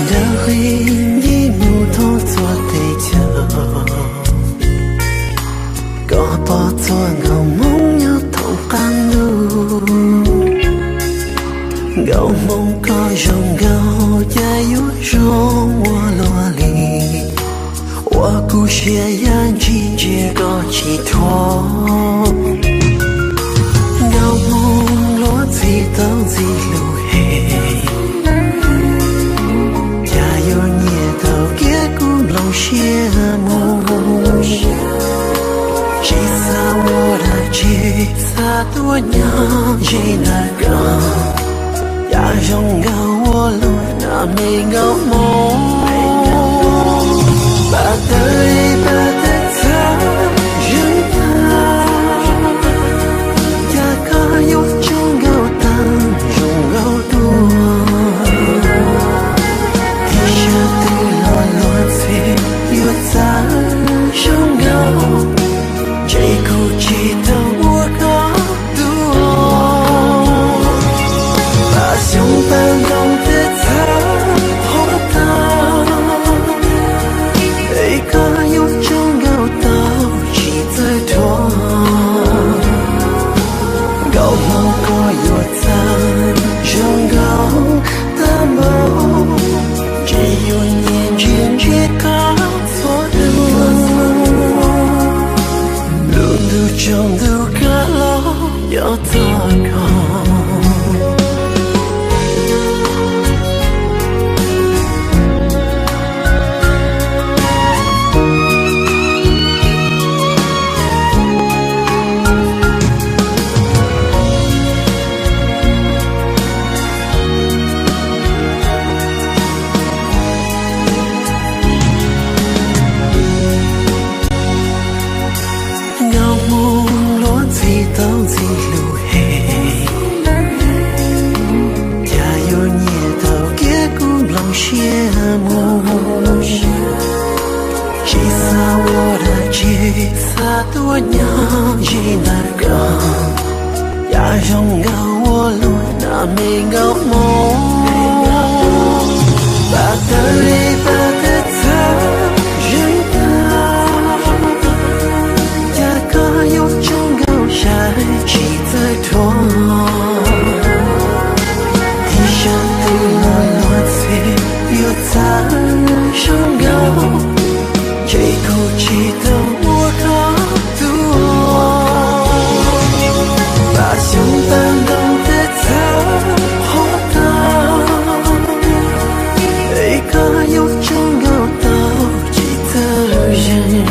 Ntawm qhib yig mus thoob txhua teb chaws, koj pom txhua nkauj hmoob nyob thoob qab ntuj. Nkauj hmoob koj zoo nkauj cas yuav zoo ua luaj li, ua kuv siab ya ntsis ntsia koj tsis thuam. Nkauj hmoob luag ntxhi tau ntxim hlub heev, cas yuav nyiam tau kiag kuv nplooj siab mus. Tsis xav ua dab tsi, xav tuaj nyob ze ntawm koj, cas zoo nkauj ua luaj na me nkauj hmoob. Pab tawg li pab tawg txhawv zeeg tag, cas koj yuav tsaug nkauj tag zoo nkauj dua. Tib sab twg los luag ntxhi yuav txawj zoo nkauj, ntshe kuv tsis tau ua koj dua. Pab xyoob pab ntoo twb txhawv qhov tag, es koj yuav tsaug nkauj tau tsis txawj dhuav. Nkauj hmoob koj yuav txawj zoo nkauj tag npaum, ntshe yuav nyiam ntsia ntsia koj txhua lub. Lub ntuj tsaus ntuj kav los yog txog koj. Nkauj hmoob luag ntxhi tau ntxim hlub heev, cas yuav nyiam tau kiag kuv nplooj siab mus. Tsis xav ua dab tsi, xav tuaj nyob ze ntawm koj, cas zoo nkauj ua luaj na me nkauj hmoob. Pab tawg li pab tawg txhawv zeeg tag, cas koj yuav tsaug nkauj sai tsis txawj dhuav. Tib sab twg los luag ntxhi yuav txawj zoo nkauj, ntshe kuv tsis tau ua koj dua. Pab xyoob pab ntoo twb txhawv qhov tag, es koj yuav tsaug nkauj tau tsis txawj zeeg.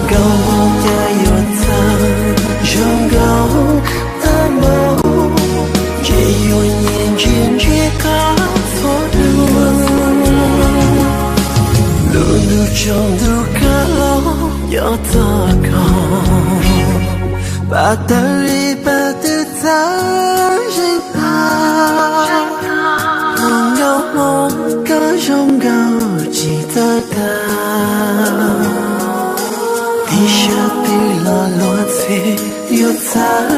Nkauj hmoob cas yuav txawj zoo nkauj tag npaum, ntshe yuav nyiam ntsia ntsia koj txhua lub. Lub ntuj tsaus ntuj kav los yog txog koj, pab tawg li pab twg txhawv zeeg tag. Nkauj hmoob koj zoo nkauj tsis txawj tag, tib sab twg los luag ntxhi yuav txawj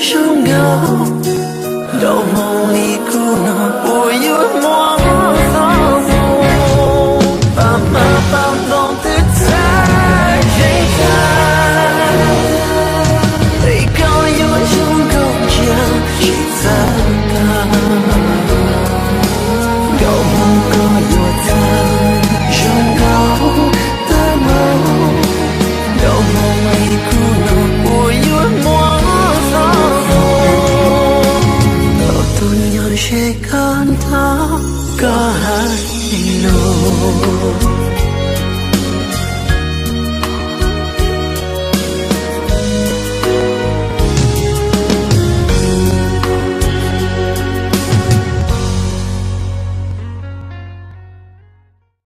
zoo nkauj. Nraug hmoob li kuv no puas yuav muaj txoj moo, pab hmab pab ntoo twb txhawv zeeg tag, es koj yuav zoo nkauj cia tsis txawj tag. Nkauj hmoob koj yuav txawj zoo nkauj tag npaum, nraug hmoob li kuv no puas yuav muaj txoj moo, tau tuaj nyob ze koj nrog koj hais lus.